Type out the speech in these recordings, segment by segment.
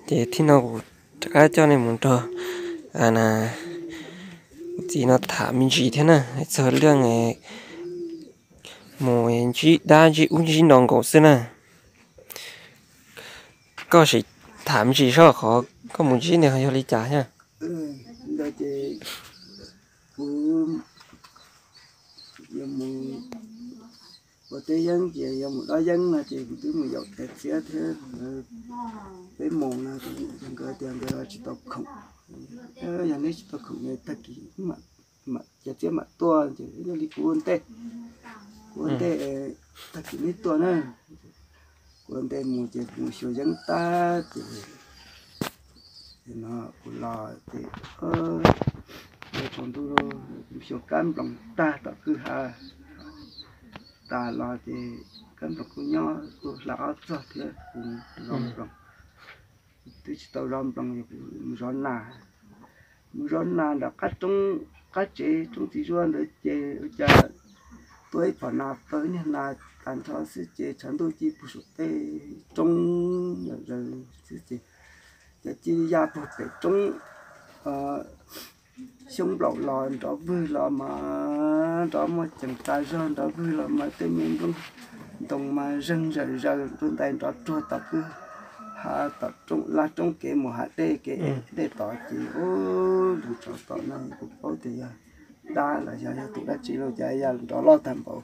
Ces thib no kuv rov qab coj nej mus nrog kuv txiv no tham me ntsis thiab na, txog lub neej mus ntsib dab ntsib ub ntsib no nkaus xwb na. Koj sim tham me ntsis seb qhov koj mus ntsib ntawd yog li cas thiab. Ua teb yeeb ces yog mus dob yeeb no ces kuv twb mus yaum tais txiab thiab, peb mus no ces nkawd tias nkawd tsis tau khoom. Yog neb tsis tau khoom tag kis mam, tais txiab mam tuaj ces yog li kuv ua ntej, kuv ua ntej, tag kis neb tuaj na. Kuv ua ntej mus ces kuv mus xyuas yeeb tag ces no kuv los ces tsaus ntuj, kuv xyuas kab nploos tag tom kwj ha tas los ces kab nploos kuj nyob, kuj hla ob txog thiab kuv zov nploos. Twb tsis tau zov nploos, mus zov nas, mus zov nas nram qab roob, qab tsev roob txiv zuaj ntawd ces ua cas tuaj ib phom nas, tau ib niag nas tas nrho xwb ces tshav ntuj ci puag saum tej roob zaws xwb ces cas ci ya puag pem roob, xyoob nplaum los nrov vwg los mas nrov muaj ceem tas zog, nrov vwg los mas tej me nplooj ntoo mas zeeg zawm zaws, nruab ntais nrov ruag tom kwj ha, tom roob laj roob kev mus hav dej, kev dej tod ces ub, nrov tom no kuv paub tias yog dab los yog yog tus dab tsi los cas ya nrov loj tag npaum.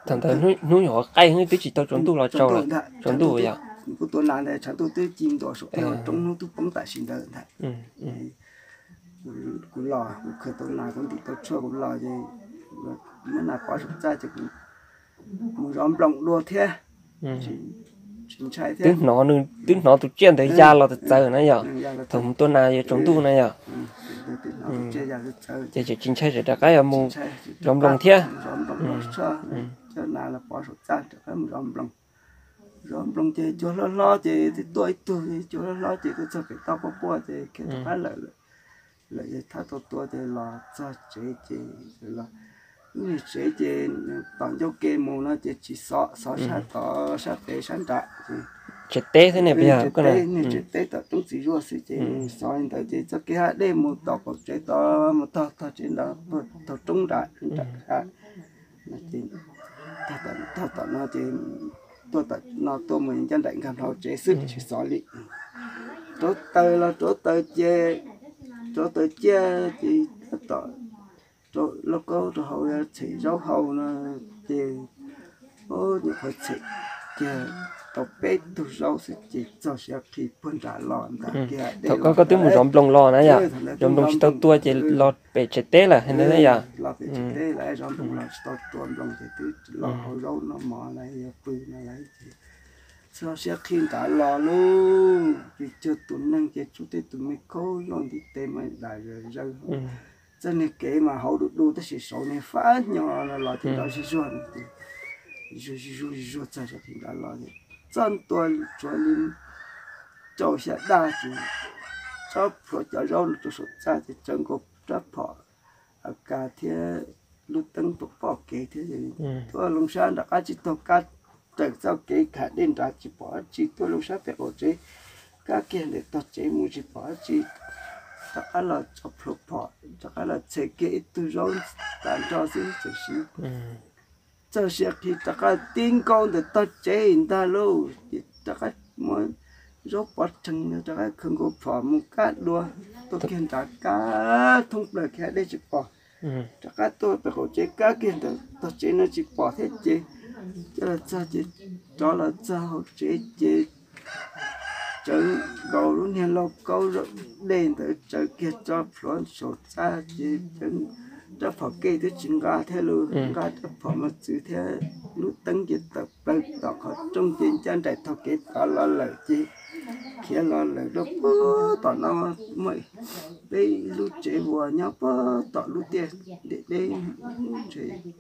Thaum ntawd hnub nyuam qhuav qaij, twb tsis tau tsaus ntuj los tsaus, tsaus ntuj yom. Kuv tua nas ntawd tshav ntuj twb ci ntua saum tej roob, hnub twb poob tam sim ntawd ntag. Kuv los kuv khwv tau nas, kuv ntim tau tshuaj, kuv los ces muab nas pov saum txaj ces kuv mus zov nploos dua thiab. Tsis ntshai thiab. Twb hnov tus tsiaj ntawd ya los txawv txawv na yom. Thaum mus tua nas yuav tsaus ntuj na yom. Ces tsis ntshai, tseem rov qab yuav mus zov nploos thiab. Coj nas los pov saum txaj rov qab mus zov nploos. Zov nploos ces cua hlob hlob ces twb tuaj ib tug, cua hlob hlob ces twb txog pem toj quaj quaj ces khiav rov qab lawm. Lawm ces thab tau tua ces los txog tsev ces los, lub niag tsev ces tom ncauj ke mus no ces tsis xov, xov sab tod sab pem sab nrad ces tsev teb xwb ne, tsev teb, niag tsev teb tom roob txiv zuaj xwb ces xov li ntawd ces txoj kev hav dej mus tom qaum tsev tod, mus tog tog tsev ntawd, tog roob nrad, nram hav. Tog tom no ces tuaj tom no tuaj mus ncaj nraim nkag hauv tsev xwb tsis xov li. Rauv taws los rauv taws ces, rauv taws ciaj ces tab tom lauj kaub rau hauv txhem zaub hau no ces, nyuam qhuav txhem kiag tau peb tug zaub xwb ces txog siav qhi puag nram los ntag kiag. Thaum koj, koj twb mus zov nploos los na yom, zov nploos tsis tau tua ces los pem tsev teb lawm ntag yom. Los pem tsev teb lawm, zov nploos los tsis tau tua nploos ces twb los hauv zaub noj mov lawm, yog pw no lawm ces txog siav qhi nrad los lauj, tsis cuag tus neeg ces tsuas tej tus me khaub zoj ntiv tes mas dam zawg zawg. Txoj niag kev mas hauv du du tab sis saud niag fab hnyo los ces nrov zig zuag no ces zuag zig zuag zig zuag txog siav qhi nrad los ces txog ntua tsuav li rau xya daj ces tsob plhuav cov zaub no rau saum txaj ces tsawv nkaus rab phom AK thiab lub teeb pom pom kev thiab ces tuaj loo sab nram qab tsib taug kab raws txoj kev hav dej nrad tsis pom dab tsi, tuaj loo sab pem qaum tsev kab kiag ntawm tog tsev mus tsis pom dab tsi, rov qab los tso plhuav phom rov qab los txhem kiag ib tug zaub tas nrho xwb txawm siv txog siav qhi rov qab tib nkaus ntawm tog tsev ntag lauj ces rov qab muab zaub pov rhees rov qab khaws nkaus phom mus kab dua, tuaj kiag nrad kab thoob plaws kiag dej tsis pom, rov qab tuaj pem qaum tsev kab kiag ntawm tog tsev no tsis pom thiab ces coj los txog ces rov los txog hauv tsev ces tsawv nkaus lub niag lauj kaub zaub dej ntawd tsawv kiag tsob plhuav saum txaj ces rab phom kej twb tsis nqa thiab los nqa rab phom mos txwv thiab lub teeb ces tawm plaws tom qhov rooj ces ncaj nraim tog kev tod los lawm ces khiav los lawm rau puag tom no muaj peb lub tsev uas nyob puag tom lub tiaj deb deb,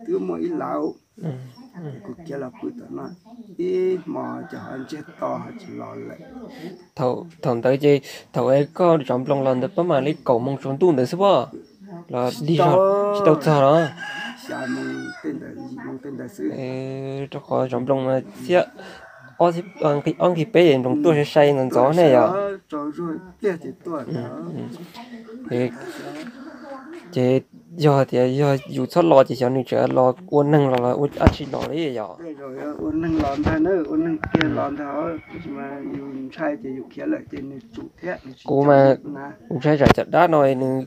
twb muaj ib lauv. Kuv khiav los pw tom no ib hmos ces ho ntsiag to ho tsis los lawm. Thaum ntawd ces thaum koj zov nploos los ntawd pab mam li kaum moos tsaus ntuj ntawd xwb pob, los dig zog tsis tau txog los? Rau qhov zov nploos thiab ob nqi peb nploos tuaj sai sai ntxov ntxov ne yom. Ces yog tias yog yus txhob los ces xyov nws tseem los ua neeg los los ua dab tsi los li yom. Kuv mas kuv ntshai tsam cov dab no nws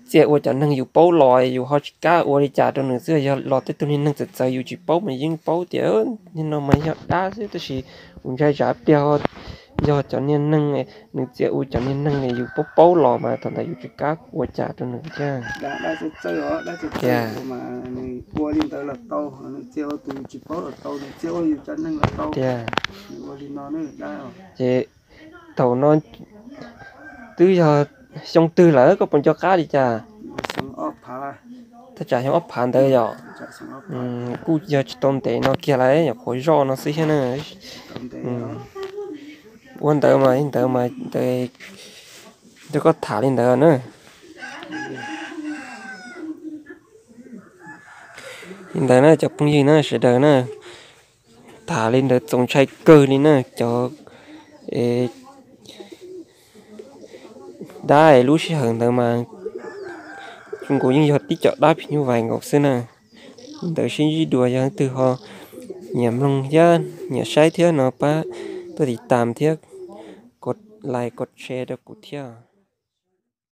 txia ua cov neeg yus paub los yus ho tsis kam ua li cas rau nws xwb. Yog los tej tug niag neeg txawv txawv yus tsis paub mas yeej paub tias niag no mas yog dab xwb, tab sis kuv ntshai tsam pliag yog cov niag neeg, nws txia ua cov niag neeg yus paub paub los mas thaum ntawd yus tsis kam ua cas rau nws thiab. Tiag. Tiag. Ces thaum no twb yog xyoo twg lawm koj puas nco qab li cas? Thaj tsam xyoo ob phav ntawd yom. Kuj yog tsis tau ntev no kiag lawm, nyuam qhuav zoj no xwb thiab na. Ua ntawd mas ntawd mas ntawd, rau koj tham li ntawd na. Li ntawd na cov phooj ywg na sawv daws na, tham li ntawd txaus ntshai kawg li na. Cov dab lub sij hawm ntawd mas nkaus yeej yog tib co dab phim nyuj vais nkaus xwb na. Li ntawd sib ntsib dua, yog leej twg ho nyiam mloog thiab nyiam saib thiab no pab tuaj tiv tam thiab, kos like kos share rau kuv thiab.